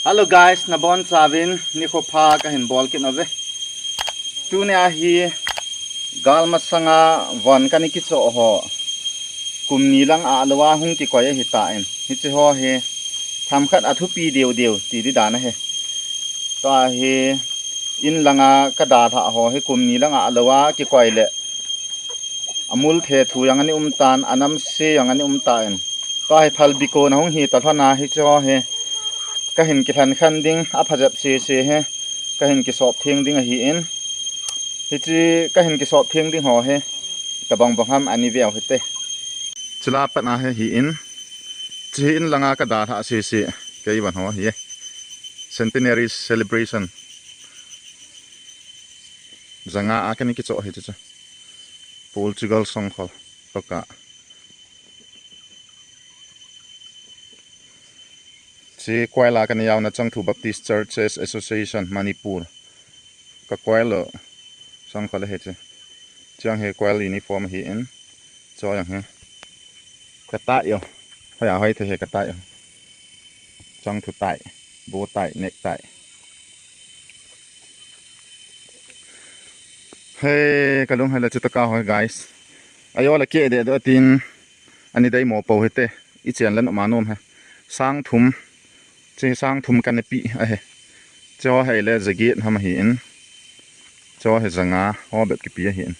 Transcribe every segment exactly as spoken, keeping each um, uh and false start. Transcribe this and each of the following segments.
Hello guys, nabonchauvin nikho pha kahin bol kit uve. Tunia hi gal masanga von kana kichoh ho kum ni lang ahlou a hung kikoi ahitan, hiche ho hi themkhat a thupi deu deu ti di dan ahi. Tua hi in langa kadalhah ho hi kum ni lang ahlou a kikoi le amul thethu jong ana um tan, anamse jong ana um tan. Tua hi phalbi kona hung hi talhona hiche ho hi kahin kilhen khen ding, apha jep sese hi kahin kisop theng ding ahin. Hiche kahin kisop theng ding ho hi itobang bang ham ana veu hite. Chule pat a hi hin, hiche in langa kadalhah sese kei von ho hi, centenary celebration janga a kana kichoh hi chu, Portugal Songkhol toh ka. Hiche choir a kana jaona Chongthu Baptist Churches Association Manipur, ka choir lou Songkhol ahi chu. Chuang hi choir uniform ahin, chuang hi ka tie u, hoiya hoi thei hi ka tie u. Chongthu tie, bow tie, necktie. He, kalung hela chu taka ho guys. Ajo la ke de do tin. Ani dei mo po hite. Ichen lan ma nom he. Sang thum. Hiche sang thum kana pe ahi. Hiche ho hi le jaget ham ahin. Hiche ho hi janga ho bep kipe ahin.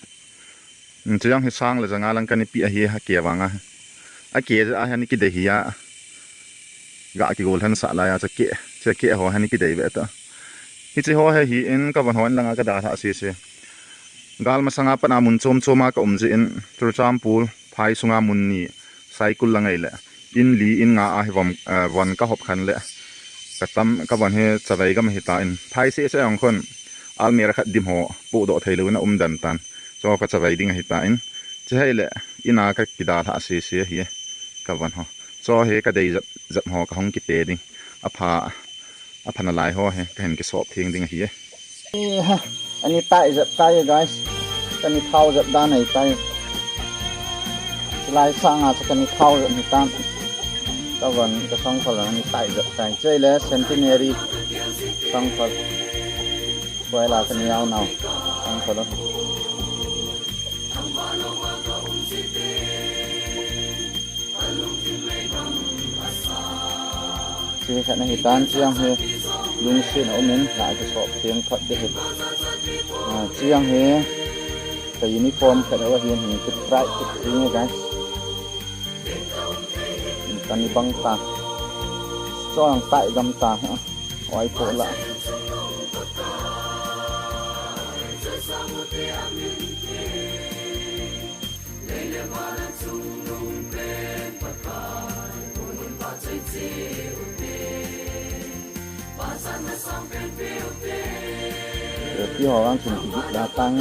Hiche jong hi sang le janga lang kana pe ahi, ake vanga. Ake a hi ana kidei hi a. Ga kigol hen sah laiya hiche ke, hiche ke ho hi ana kidei ve ta. Hiche ho hi hin ka von ho in langa kadalhah sese. Gal masanga pat a mun chom chom a ka um jeh in, Churachandpur phai sunga mun ni, Saikul lang ahile in li in nga a hi von, eh, von ka hop khen le ka tam, ka von hi chavai gam ahitan, phai sese jong khun almirah khat dim ho pohdoh thei louvin a um den tan. Chu ka chavai ding ahitan, hiche hi le in a ka kidalhah sese hi ka von ho. Chu hi ka dei jep jep ho ka hung kite ding. Apha, apha nalai ho hi kahin kisop theng ding ahi. Eh, ha. Ani tie jep tai guys. Kana thao jep dan ahitai. Chulai sanga chu kana thao jep ahitan. Ka von ka Songkhol ani tie jep tai. Hiche le centenary Songkhol. Choir a kana jaonau Songkhol. Hiche khat ahitan, hiche jong hi lungset a um in la kisop theng phot ding ahi. Ah, hiche jong hi ka uniform khat ahin, hin kit bright kit ding ahi guys. Kani bang ta. Hiche jong tie gam ta. Oi po la. Ti ho ang chung ki git da tang.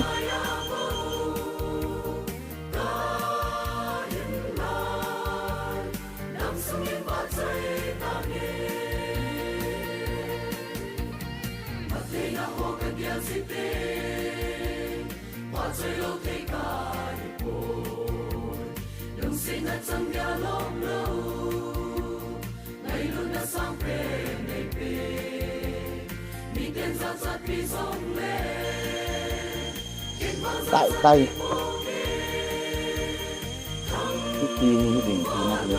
Tai, tai. Hiti hi ding tina hi.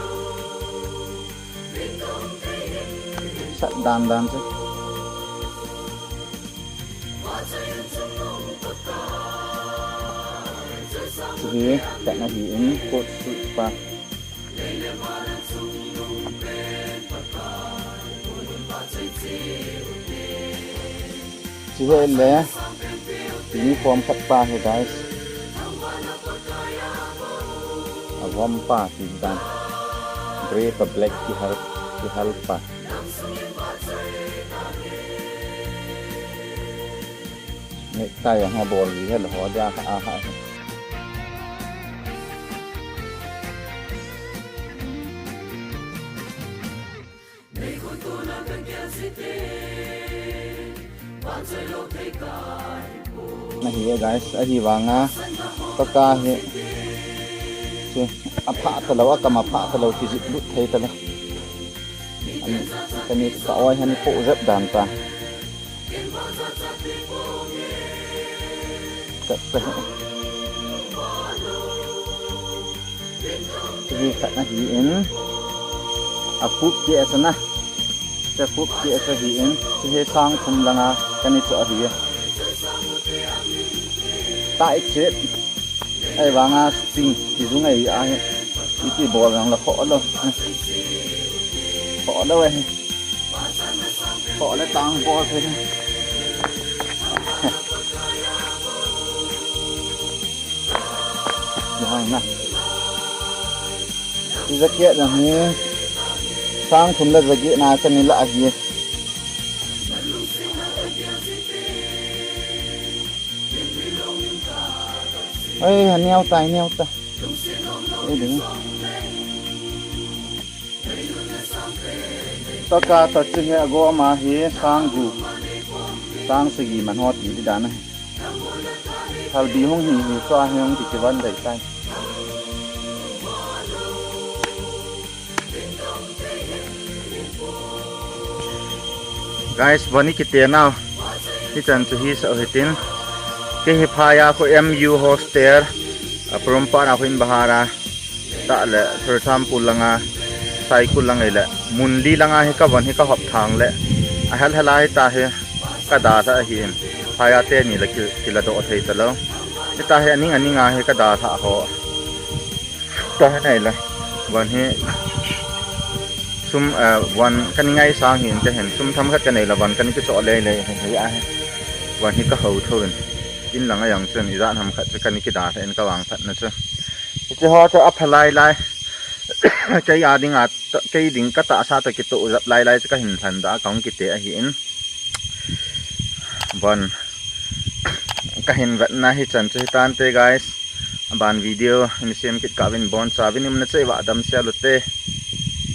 Sat dan dan chu. Chu hi, kat na hi in, coat suit pa. Chu hi le, uniform khat pa hi, guys. A vom pa ti dan. Grey pa black kihal, kihal pa. Necktie a ha bol ji hel ho dia ha ha. Na hi e guys, ahi vanga ka ka hi. Chu, apha talou, akam apha talou, kijih lut thei talou. An, Kani ka oi hani po jep dan ta. Ka, ka, hi khat na hi in. A pup ke asa na. Ka pup ke asa hi in. Hi he sang thum langa kani cho hi. Ta ik che. Ai vanga sting ti jung ai a hi. Iti bol jang la kho lo. Kho lo ai. Kho le tang bol thei. Jang na. Jacket jang hi. Sang thum le jacket na kani la hi. Oi, ha neo tai, neo ta. Oi, ding. Taka ta chu he ago ama hi sang gu. Sang sagi man ho ti di dan a. Halbi hung hi hi so a hi hung ti ti van dai tai. Guys, vani kite nau. Hichan chu hi sa hitin. Ke hi phaya ko M U hostel. A prom pa na ko in bahara. Ta le Churachandpur langa. Saikul langa le. Munli langa hi ka van hi ka hop thang le. A hel hela hi ta hi. Ka da sa hi in. Phaya te ni le ki, kila do thei ta lo. Hi ta hi aning aning a hi ka da sa ho. Ta hi nei la. Van hi sum, eh, van kani ngai sang hin te hin. Sum tham khat ka nei la van kani kicho lei lei hin hi a hi. Van hi ka ho tho in. In langa jang chun ijat ham khat chu kani kida in ka vang phat na chu. Hiche ho chu a pha lai lai. Kei a ding a, kei ding ka ta sa ta kito jap lai lai chu ka hin lhan da ka hung kite ahi in. Bon. Ka hin vet na hi chan chu hi tante, guys. Aban video in sem kit ka vin bon cha vin um na che va dam sia lu te.